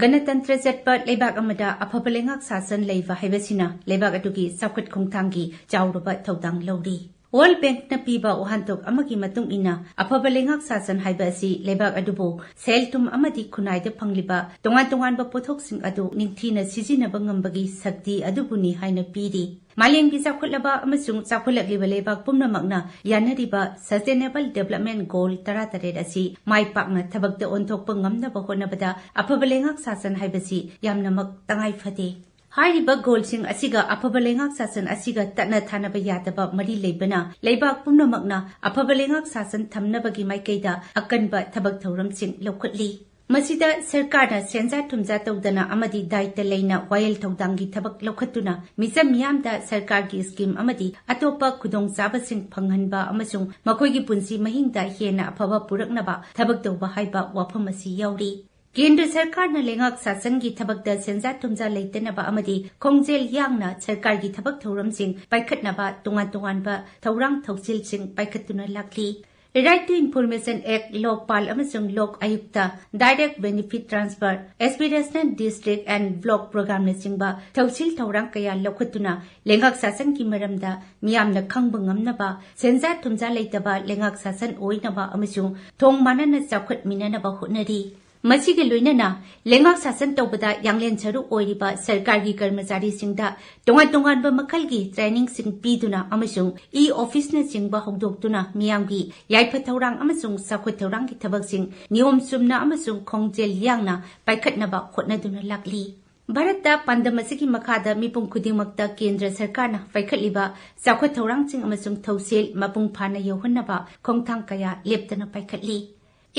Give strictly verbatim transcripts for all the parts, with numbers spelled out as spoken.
ꯒꯅꯇꯟꯇ꯭ꯔ ꯆꯠꯄ ꯂꯩꯕꯥꯛ ꯑꯃꯗ ꯑꯐꯕ ꯂꯩꯉꯥꯛ ꯁꯥꯁꯟ ꯂꯩꯕ ꯍꯥꯏꯕꯁꯤꯅ ꯂꯩꯕꯥꯛ ꯑꯗꯨꯒꯤ ꯆꯥꯎꯈꯠ ꯈꯣꯡꯊꯥꯡꯒꯤ ꯆꯥꯎꯔꯕ ꯊꯧꯗꯥꯡ ꯂꯧꯔꯤ꯫ World Bankꯅ ꯄꯤꯕ ꯋꯥꯍꯟꯊꯣꯛ ꯑꯃꯒꯤ ꯃꯇꯨꯡ ꯏꯟꯅ, ꯑꯐꯕ ꯂꯩꯉꯥꯛ ꯁꯥꯁꯟ ꯍꯥꯏꯕ ꯑꯁꯤ ꯂꯩꯕꯥꯛ ꯑꯗꯨꯕꯨ ꯁꯦꯜ ꯊꯨꯝ ꯑꯃꯗꯤ ꯈꯨꯟꯅꯥꯏꯗ ꯐꯪꯂꯤꯕ ꯇꯣꯉꯥꯟ ꯇꯣꯉꯥꯟꯕ ꯄꯣꯠꯊꯣꯛꯁꯤꯡ ꯑꯗꯨ ꯅꯤꯡꯊꯤꯅ ꯁꯤꯖꯤꯟꯅꯕ ꯉꯝꯕꯒꯤ ꯁꯛꯇꯤ ꯑꯗꯨꯕꯨꯅꯤ ꯍꯥꯏꯅ ꯄꯤꯔꯤ꯫ ꯃꯥꯂꯦꯝꯒꯤ ꯆꯥꯎꯈꯠꯂꯕ ꯑꯃꯁꯨꯡ ꯆꯥꯎꯈꯠꯂꯛꯂꯤꯕ ꯂꯩꯕꯥꯛ ꯄꯨꯝꯅꯃꯛꯅ ꯌꯥꯅꯔꯤꯕ Sustainable Development Goal ꯇꯔꯥꯇꯔꯦꯠ ꯑꯁꯤ ꯃꯥꯏ ꯄꯥꯛꯅ ꯊꯕꯛꯇ ꯑꯣꯟꯊꯣꯛꯄ ꯉꯝꯅꯕ ꯍꯣꯠꯅꯕꯗ ꯑꯐꯕ ꯂꯩꯉꯥꯛ ꯁꯥꯁꯟ ꯍꯥꯏꯕꯁꯤ ꯌꯥꯝꯅꯃꯛ ꯇꯉꯥꯏ ꯐꯗꯦ꯫ ꯍꯥꯏꯔꯤꯕ ꯒꯣꯜꯁꯤꯡ ꯑꯁꯤꯒ ꯑꯐꯕ ꯂꯩꯉꯥꯛ ꯁꯥꯁꯟ ꯑꯁꯤꯒ ꯇꯠꯅ ꯊꯥꯅꯕ ꯌꯥꯗꯕ ꯃꯔꯤ ꯂꯩꯕꯅ, ꯂꯩꯕꯥꯛ ꯄꯨꯝꯅꯃꯛꯅ ꯑꯐꯕ ꯂꯩꯉꯥꯛ ꯁꯥꯁꯟ ꯊꯝꯅꯕꯒꯤ ꯃꯥꯏꯀꯩꯗ ꯑꯀꯟꯕ ꯊꯕꯛ ꯊꯧꯔꯝꯁꯤꯡ ꯂꯧꯈꯠꯂꯤ꯫ ꯃꯁꯤꯗ ꯁꯔꯀꯥꯔꯅ ꯁꯦꯟꯖꯥ ꯊꯨꯝꯖꯥ ꯇꯧꯗꯅ ꯑꯃꯗꯤ ꯗꯥꯏꯇ ꯂꯩꯅ ꯋꯥꯌꯦꯜ ꯊꯧꯗꯥꯡꯒꯤ ꯊꯕꯛ ꯂꯧꯈꯠꯇꯨꯅ ꯃꯤꯆꯝ ꯃꯤꯌꯥꯝꯗ ꯁꯔꯀꯥꯔꯒꯤ ꯁ꯭ꯀꯤꯝ ꯑꯃꯗꯤ ꯑꯇꯣꯞꯄ ꯈꯨꯗꯣꯡꯆꯥꯕꯁꯤꯡ ꯐꯪꯍꯟꯕ ꯑꯃꯁꯨꯡ ꯃꯈꯣꯏꯒꯤ ꯄꯨꯟꯁꯤ ꯃꯍꯤꯡꯗ ꯍꯦꯟꯅ ꯑꯐꯕ ꯄꯨꯔꯛꯅꯕ ꯊꯕꯛ ꯇꯧꯕ ꯍꯥꯏꯕ ꯋꯥꯐꯝ ꯑꯁꯤ ꯌꯥꯎꯔꯤ꯫ ꯀꯦꯟꯗ꯭ꯔ ꯁꯔꯀꯥꯔꯅ ꯂꯩꯉꯥꯛ ꯁꯥꯁꯟꯒꯤ ꯊꯕꯛꯇ ꯁꯦꯟꯖꯥ ꯊꯨꯝꯖꯥ ꯂꯩꯇꯅꯕ ꯑꯃꯗꯤ ꯈꯣꯡꯖꯦꯜ ꯌꯥꯡꯅ ꯁꯔꯀꯥꯔꯒꯤ ꯊꯕꯛ ꯊꯧꯔꯝꯁꯤꯡ ꯄꯥꯏꯈꯠꯅꯕ ꯇꯣꯉꯥꯟ ꯇꯣꯉꯥꯟꯕ ꯊꯧꯔꯥꯡ ꯊꯧꯁꯤꯜꯁꯤꯡ ꯄꯥꯏꯈꯠꯇꯨꯅ ꯂꯥꯛꯂꯤ꯫ Right to Information Act, Lokpal ꯑꯃꯁꯨꯡ ꯂꯣꯛ ꯑꯌꯨꯛꯇ, Direct Benefit Transfer, Aspirational District and Block Programꯅꯆꯤꯡꯕ ꯊꯧꯁꯤꯜ ꯊꯧꯔꯥꯡ ꯀꯌꯥ ꯂꯧꯈꯠꯇꯨꯅ ꯂꯩꯉꯥꯛ ꯁꯥꯁꯟꯒꯤ ꯃꯔꯝꯗ ꯃꯤꯌꯥꯝꯅ ꯈꯪꯕ ꯉꯝꯅꯕ, ꯁꯦꯟꯖꯥ ꯊꯨꯝꯖꯥ ꯂꯩꯇꯕ ꯂꯩꯉꯥꯛ ꯁꯥꯁꯟ ꯑꯣꯏꯅꯕ ꯑꯃꯁꯨꯡ ꯊꯣꯡ ꯃꯥꯟꯅꯅ ꯆꯥꯎꯈꯠꯃꯤꯟꯅꯅꯕ ꯍꯣꯠꯅꯔꯤ꯫ ꯃꯁꯤꯒ ꯂꯣꯏꯅꯅ ꯂꯩꯉꯥꯛ ꯁꯥꯁꯟ ꯇꯧꯕꯗ ꯌꯥꯡꯂꯦꯟ ꯁꯔꯨꯛ ꯑꯣꯏꯔꯤꯕ ꯁꯔꯀꯥꯔꯒꯤ ꯀꯔꯃꯆꯥꯔꯤꯁꯤꯡꯗ ꯇꯣꯉꯥꯟ ꯇꯣꯉꯥꯟꯕ ꯃꯈꯜꯒꯤ trainingꯁꯤꯡ ꯄꯤꯗꯨꯅ ꯑꯃꯁꯨꯡ e-officeꯅꯆꯤꯡꯕ ꯍꯧꯗꯣꯛꯇꯨꯅ ꯃꯤꯌꯥꯝꯒꯤ ꯌꯥꯏꯐ ꯊꯧꯔꯥꯡ ꯑꯃꯁꯨꯡ ꯆꯥꯎꯈꯠ ꯊꯧꯔꯥꯡꯒꯤ ꯊꯕꯛꯁꯤꯡ ꯅꯤꯌꯣꯝ ꯆꯨꯝꯅ ꯑꯃꯁꯨꯡ ꯈꯣꯡꯖꯦꯜ ꯌꯥꯡꯅ ꯄꯥꯏꯈꯠꯅꯕ ꯍꯣꯠꯅꯗꯨꯅ ꯂꯥꯛꯂꯤ꯫ ꯚꯥꯔꯠꯇ ꯄꯥꯟꯗꯝ ꯑꯁꯤꯒꯤ ꯃꯈꯥꯗ ꯃꯤꯄꯨꯝ ꯈꯨꯗꯤꯡꯃꯛꯇ ꯀꯦꯟꯗ꯭ꯔ ꯁꯔꯀꯥꯔꯅ ꯄꯥꯏꯈꯠꯂꯤꯕ ꯆꯥꯎꯈꯠ ꯊꯧꯔꯥꯡꯁꯤꯡ ꯑꯃꯁꯨꯡ ꯊꯧꯁꯤꯜ ꯃꯄꯨꯡ ꯐꯥꯅ ꯌꯧꯍꯟꯅꯕ ꯈꯣꯡꯊꯥꯡ ꯀꯌꯥ ꯂꯦꯞꯇꯅ ꯄꯥꯏꯈꯠꯂꯤ꯫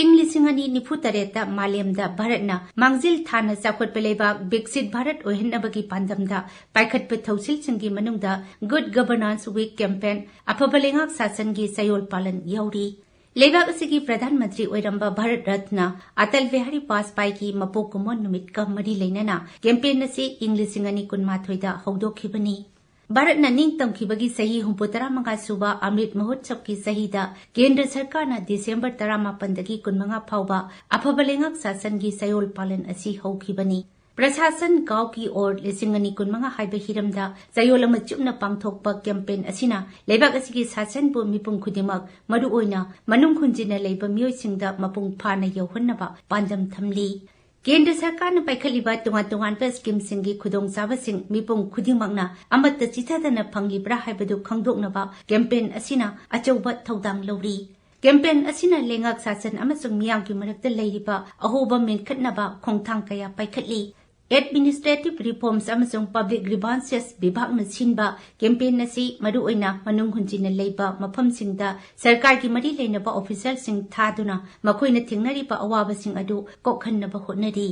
ꯏꯪ ꯂꯤꯁꯤꯡ ꯑꯅꯤ ꯅꯤꯐꯨ ꯇꯔꯦꯠꯇ ꯃꯥꯂꯦꯝꯗ ꯚꯥꯔꯠꯅ ꯃꯥꯡꯖꯤꯜ ꯊꯥꯅ ꯆꯥꯎꯈꯠꯄ ꯂꯩꯕꯥꯛ ꯕꯤꯛꯁꯤꯠ ꯚꯥꯔꯠ ꯑꯣꯏꯍꯟꯅꯕꯒꯤ ꯄꯥꯟꯗꯝꯗ ꯄꯥꯏꯈꯠꯄ ꯊꯧꯁꯤꯜꯁꯤꯡꯒꯤ ꯃꯅꯨꯡꯗ Good Governance Week campaign, ꯑꯐꯕ ꯂꯩꯉꯥꯛ ꯁꯥꯁꯟꯒꯤ ꯆꯌꯣꯜ ꯄꯥꯂꯟ ꯌꯥꯎꯔꯤ꯫ ꯂꯩꯕꯥꯛ ꯑꯁꯤꯒꯤ ꯄ꯭ꯔꯙꯥꯟ ꯃꯟꯇ꯭ꯔꯤ ꯑꯣꯏꯔꯝꯕ ꯚꯥꯔꯠ ꯔꯠꯅ ꯑꯇꯜ ꯕꯤꯍꯥꯔꯤ ꯋꯥꯖꯄꯥꯏꯒꯤ ꯃꯄꯣꯛ ꯀꯨꯝꯑꯣꯟ ꯅꯨꯃꯤꯠꯀ ꯃꯔꯤ ꯂꯩꯅꯅ campaign ꯑꯁꯤ ꯏꯪ ꯂꯤꯁꯤꯡ ꯑꯅꯤ ꯀꯨꯟꯃꯥꯊꯣꯏꯗ ꯍꯧꯗꯣꯛꯈꯤꯕꯅꯤ꯫ ꯚꯥꯔꯠꯅ ꯅꯤꯡꯇꯝꯈꯤꯕꯒꯤ ꯆꯍꯤ ꯍꯨꯝꯐꯨ ꯇꯔꯥꯃꯉꯥ ꯁꯨꯕ ꯑꯃ꯭ꯔꯤꯠ ꯃꯍꯣꯠꯁꯕꯀꯤ ꯆꯍꯤꯗ ꯀꯦꯟꯗ꯭ꯔ ꯁꯔꯀꯥꯔꯅ ꯗꯤꯁꯦꯝꯕꯔ ꯇꯔꯥꯃꯥꯄꯟꯗꯒꯤ ꯀꯨꯟꯃꯉꯥ ꯐꯥꯎꯕ ꯑꯐꯕ ꯂꯩꯉꯥꯛ ꯁꯥꯁꯟꯒꯤ ꯆꯌꯣꯜ ꯄꯥꯂꯟ ꯑꯁꯤ ꯍꯧꯈꯤꯕꯅꯤ꯫ ꯄ꯭ꯔꯁꯥꯁꯟ ꯒꯥꯎ ꯀꯤ ꯑꯣꯔ ꯂꯤꯁꯤꯡ ꯑꯅꯤ ꯀꯨꯟꯃꯉꯥ ꯍꯥꯏꯕ ꯍꯤꯔꯝꯗ ꯆꯌꯣꯜ ꯑꯃ ꯆꯨꯞꯅ ꯄꯥꯡꯊꯣꯛꯄ ꯀꯦꯝꯄꯦꯟ ꯑꯁꯤꯅ ꯂꯩꯕꯥꯛ ꯑꯁꯤꯒꯤ ꯁꯥꯁꯟꯕꯨ ꯃꯤꯄꯨꯝ ꯈꯨꯗꯤꯡꯃꯛ, ꯃꯔꯨꯑꯣꯏꯅ ꯃꯅꯨꯡ ꯍꯨꯟꯖꯤꯟꯅ ꯂꯩꯕ ꯃꯤꯑꯣꯏꯁꯤꯡꯗ ꯃꯄꯨꯡ ꯐꯥꯅ ꯌꯧꯍꯟꯅꯕ ꯄꯥꯟꯗꯝ ꯊꯝꯂꯤ꯫ ꯀꯦꯟꯗ꯭ꯔ ꯁꯔꯀꯥꯔꯅ ꯄꯥꯏꯈꯠꯂꯤꯕ ꯇꯣꯉꯥꯟ ꯇꯣꯉꯥꯟꯕ ꯁ꯭ꯀꯤꯝꯁꯤꯡꯒꯤ ꯈꯨꯗꯣꯡꯆꯥꯕꯁꯤꯡ ꯃꯤꯄꯨꯝ ꯈꯨꯗꯤꯡꯃꯛꯅ ꯑꯃꯠꯇ ꯆꯤꯊꯗꯅ ꯐꯪꯂꯤꯕ꯭ꯔꯥ ꯍꯥꯏꯕꯗꯨ ꯈꯪꯗꯣꯛꯅꯕ ꯀꯦꯝꯄꯦꯟ ꯑꯁꯤꯅ ꯑꯆꯧꯕ ꯊꯧꯗꯥꯡ ꯂꯧꯔꯤ꯫ ꯀꯦꯝꯄꯦꯟ ꯑꯁꯤꯅ ꯂꯩꯉꯥꯛ ꯁꯥꯁꯟ ꯑꯃꯁꯨꯡ ꯃꯤꯌꯥꯝꯒꯤ ꯃꯔꯛꯇ ꯂꯩꯔꯤꯕ ꯑꯍꯣꯕ ꯃꯦꯟꯈꯠꯅꯕ ꯈꯣꯡꯊꯥꯡ ꯀꯌꯥ ꯄꯥꯏꯈꯠꯂꯤ꯫ ꯑꯦꯗꯃꯤꯅꯤꯁꯇ꯭ꯔꯦꯇꯤꯚ ꯔꯤꯐꯣꯔꯝꯁ ꯑꯃꯁꯨꯡ ꯄꯕ꯭ꯂꯤꯛ ꯒ꯭ꯔꯤꯚꯥꯟꯁꯦꯁ ꯕꯤꯚꯥꯒꯅ ꯁꯤꯟꯕ ꯀꯦꯝꯄꯦꯟ ꯑꯁꯤ ꯃꯔꯨꯑꯣꯏꯅ ꯃꯅꯨꯡ ꯍꯨꯟꯖꯤꯟꯅ ꯂꯩꯕ ꯃꯐꯝꯁꯤꯡꯗ ꯁꯔꯀꯥꯔꯒꯤ ꯃꯔꯤ ꯂꯩꯅꯕ ꯑꯣꯐꯤꯁꯔꯁꯤꯡ ꯊꯥꯗꯨꯅ ꯃꯈꯣꯏꯅ ꯊꯦꯡꯅꯔꯤꯕ ꯑꯋꯥꯕꯁꯤꯡ ꯑꯗꯨ ꯀꯣꯛꯍꯟꯅꯕ ꯍꯣꯠꯅꯔꯤ꯫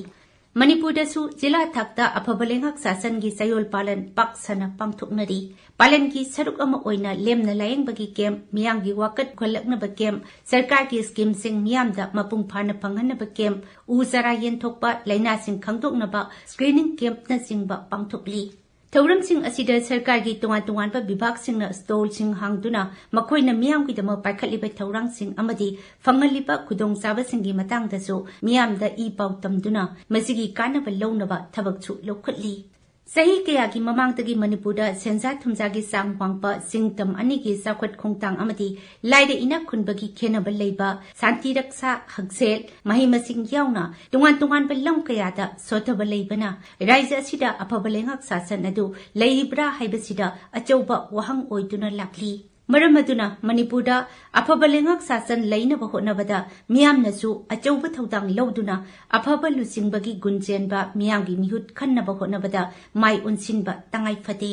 ꯃꯅꯤꯄꯨꯔꯗꯁꯨ ꯖꯤꯂꯥ ꯊꯥꯛꯇ ꯑꯐꯕ ꯂꯩꯉꯥꯛ ꯁꯥꯁꯟꯒꯤ ꯆꯌꯣꯜ ꯄꯥꯂꯟ ꯄꯥꯛ ꯁꯟꯅ ꯄꯥꯡꯊꯣꯛꯅꯔꯤ꯫ ꯄꯥꯂꯟꯒꯤ ꯁꯔꯨꯛ ꯑꯃ ꯑꯣꯏꯅ ꯂꯦꯝꯅ ꯂꯥꯌꯦꯡꯕꯒꯤ ꯀꯦꯝꯞ, ꯃꯤꯌꯥꯝꯒꯤ ꯋꯥꯀꯠ ꯈꯣꯜꯂꯛꯅꯕ ꯀꯦꯝꯞ, ꯁꯔꯀꯥꯔꯒꯤ ꯁ꯭ꯀꯤꯝꯁꯤꯡ ꯃꯤꯌꯥꯝꯗ ꯃꯄꯨꯡ ꯐꯥꯅ ꯐꯪꯍꯟꯅꯕ ꯀꯦꯝꯞ, ꯎ ꯆꯥꯔꯥ ꯌꯦꯟꯊꯣꯛꯄ, ꯂꯥꯏꯅꯥꯁꯤꯡ ꯈꯪꯗꯣꯛꯅꯕ ꯁ꯭ꯀ꯭ꯔꯤꯅꯤꯡ ꯀꯦꯝꯞꯅꯆꯤꯡꯕ ꯄꯥꯡꯊꯣꯛꯂꯤ꯫ ꯊꯧꯔꯝꯁꯤꯡ ꯑꯁꯤꯗ ꯁꯔꯀꯥꯔꯒꯤ ꯇꯣꯉꯥꯟ ꯇꯣꯉꯥꯟꯕ ꯕꯤꯚꯥꯒꯁꯤꯡꯅ ꯁ꯭ꯇꯣꯜꯁꯤꯡ ꯍꯥꯡꯗꯨꯅ ꯃꯈꯣꯏꯅ ꯃꯤꯌꯥꯝꯒꯤꯗꯃꯛ ꯄꯥꯏꯈꯠꯂꯤꯕ ꯊꯧꯔꯥꯡꯁꯤꯡ ꯑꯃꯗꯤ ꯐꯪꯍꯜꯂꯤꯕ ꯈꯨꯗꯣꯡꯆꯥꯕꯁꯤꯡꯒꯤ ꯃꯇꯥꯡꯗꯁꯨ ꯃꯤꯌꯥꯝꯗ ꯏ ꯄꯥꯎ ꯇꯝꯗꯨꯅ ꯃꯁꯤꯒꯤ ꯀꯥꯟꯅꯕ ꯂꯧꯅꯕ ꯊꯕꯛꯁꯨ ꯂꯧꯈꯠꯂꯤ꯫ ꯆꯍꯤ ꯀꯌꯥꯒꯤ ꯃꯃꯥꯡꯗꯒꯤ ꯃꯅꯤꯄꯨꯔꯗ ꯁꯦꯟꯖꯥ ꯊꯨꯝꯖꯥꯒꯤ ꯆꯥꯡ ꯋꯥꯡꯄ, ꯁꯤꯡꯇꯝ ꯑꯅꯤꯒꯤ ꯆꯥꯎꯈꯠ ꯈꯣꯡꯊꯥꯡ ꯑꯃꯗꯤ ꯂꯥꯏꯔ ꯏꯅꯥꯛ ꯈꯨꯟꯕꯒꯤ ꯈꯦꯟꯅꯕ ꯂꯩꯕ, ꯁꯥꯟꯇꯤ ꯔꯛꯁꯥ, ꯍꯛꯁꯦꯜ, ꯃꯍꯩ ꯃꯁꯤꯡ ꯌꯥꯎꯅ ꯇꯣꯉꯥꯟ ꯇꯣꯉꯥꯟꯕ ꯂꯝ ꯀꯌꯥꯗ ꯁꯣꯊꯕ ꯂꯩꯕꯅ ꯔꯥꯖ꯭ꯌ ꯑꯁꯤꯗ ꯑꯐꯕ ꯂꯩꯉꯥꯛ ꯁꯥꯁꯟ ꯑꯗꯨ ꯂꯩꯔꯤꯕ꯭ꯔꯥ ꯍꯥꯏꯕꯁꯤꯗ ꯑꯆꯧꯕ ꯋꯥꯍꯪ ꯑꯣꯏꯗꯨꯅ ꯂꯥꯛꯂꯤ꯫ ꯃꯔꯝ ꯑꯗꯨꯅ ꯃꯅꯤꯄꯨꯔꯗ ꯑꯐꯕ ꯂꯩꯉꯥꯛ ꯁꯥꯁꯟ ꯂꯩꯅꯕ ꯍꯣꯠꯅꯕꯗ ꯃꯤꯌꯥꯝꯅꯁꯨ ꯑꯆꯧꯕ ꯊꯧꯗꯥꯡ ꯂꯧꯗꯨꯅ ꯑꯐꯕ ꯂꯨꯆꯤꯡꯕꯒꯤ ꯒꯨꯟ ꯆꯦꯟꯕ ꯃꯤꯌꯥꯝꯒꯤ ꯃꯤꯍꯨꯠ ꯈꯟꯅꯕ ꯍꯣꯠꯅꯕꯗ ꯃꯥꯏ ꯑꯣꯟꯁꯤꯟꯕ ꯇꯉꯥꯏ ꯐꯗꯦ꯫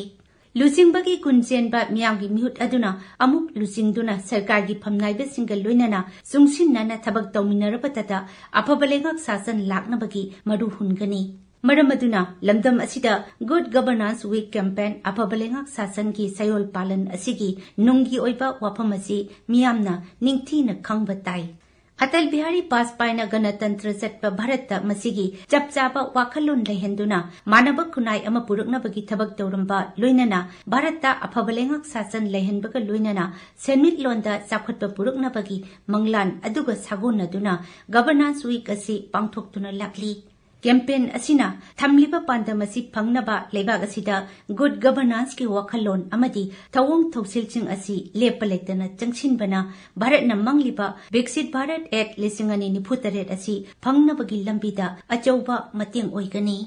ꯂꯨꯆꯤꯡꯕꯒꯤ ꯒꯨꯟ ꯆꯦꯟꯕ ꯃꯤꯌꯥꯝꯒꯤ ꯃꯤꯍꯨꯠ ꯑꯗꯨꯅ ꯑꯃꯨꯛ ꯂꯨꯆꯤꯡꯗꯨꯅ ꯁꯔꯀꯥꯔꯒꯤ ꯐꯝꯅꯥꯏꯕꯁꯤꯡꯒ ꯂꯣꯏꯅꯅ ꯆꯨꯡꯁꯤꯟꯅꯅ ꯊꯕꯛ ꯇꯧꯃꯤꯟꯅꯔꯕꯇꯗ ꯑꯐꯕ ꯂꯩꯉꯥꯛ ꯁꯥꯁꯟ ꯂꯥꯛꯅꯕꯒꯤ ꯃꯔꯨ ꯍꯨꯟꯒꯅꯤ꯫ ꯃꯔꯝ ꯑꯗꯨꯅ ꯂꯝꯗꯝ ꯑꯁꯤꯗ Good Governance Week campaign, ꯑꯐꯕ ꯂꯩꯉꯥꯛ ꯁꯥꯁꯟꯒꯤ ꯆꯌꯣꯜ ꯄꯥꯂꯟ ꯑꯁꯤꯒꯤ ꯅꯨꯡꯒꯤ ꯑꯣꯏꯕ ꯋꯥꯐꯝ ꯑꯁꯤ ꯃꯤꯌꯥꯝꯅ ꯅꯤꯡꯊꯤꯅ ꯈꯪꯕ ꯇꯥꯏ꯫ ꯑꯇꯜ ꯕꯤꯍꯥꯔꯤ ꯕꯥꯖꯄꯥꯏꯅ ꯒꯅꯇꯟꯇ꯭ꯔ ꯆꯠꯄ ꯚꯥꯔꯠꯇ ꯃꯁꯤꯒꯤ ꯆꯞ ꯆꯥꯕ ꯋꯥꯈꯜꯂꯣꯟ ꯂꯩꯍꯟꯗꯨꯅ ꯃꯥꯟꯅꯕ ꯈꯨꯟꯅꯥꯏ ꯑꯃ ꯄꯨꯔꯛꯅꯕꯒꯤ ꯊꯕꯛ ꯇꯧꯔꯝꯕ, ꯂꯣꯏꯅꯅ ꯚꯥꯔꯠꯇ ꯑꯐꯕ ꯂꯩꯉꯥꯛ ꯁꯥꯁꯟ ꯂꯩꯍꯟꯕꯒ ꯂꯣꯏꯅꯅ ꯁꯦꯟꯃꯤꯠꯂꯣꯟꯗ ꯆꯥꯎꯈꯠꯄ ꯄꯨꯔꯛꯅꯕꯒꯤ ꯃꯪꯂꯥꯟ ꯑꯗꯨꯒ ꯁꯥꯒꯣꯟꯅꯗꯨꯅ Governance Week ꯑꯁꯤ ꯄꯥꯡꯊꯣꯛꯇꯨꯅ ꯂꯥꯛꯂꯤ꯫ ꯀꯦꯝꯄꯦꯟ ꯑꯁꯤꯅ ꯊꯝꯂꯤꯕ ꯄꯥꯟꯗꯝ ꯑꯁꯤ ꯐꯪꯅꯕ ꯂꯩꯕꯥꯛ ꯑꯁꯤꯗ ꯒꯨꯗ ꯒꯕꯔꯅꯥꯟꯁꯀꯤ ꯋꯥꯈꯜꯂꯣꯟ ꯑꯃꯗꯤ ꯊꯧꯑꯣꯡ ꯊꯧꯁꯤꯜꯁꯤꯡ ꯑꯁꯤ ꯂꯦꯞꯄ ꯂꯩꯇꯅ ꯆꯪꯁꯤꯟꯕꯅ ꯚꯥꯔꯠꯅ ꯃꯪꯂꯤꯕ ꯕꯤꯛꯁꯤꯠ ꯚꯥꯔꯠ ꯑꯦꯠ ꯂꯤꯁꯤꯡ ꯑꯅꯤ ꯅꯤꯐꯨ ꯇꯔꯦꯠ ꯑꯁꯤ ꯐꯪꯅꯕꯒꯤ ꯂꯝꯕꯤꯗ ꯑꯆꯧꯕ ꯃꯇꯦꯡ ꯑꯣꯏꯒꯅꯤ꯫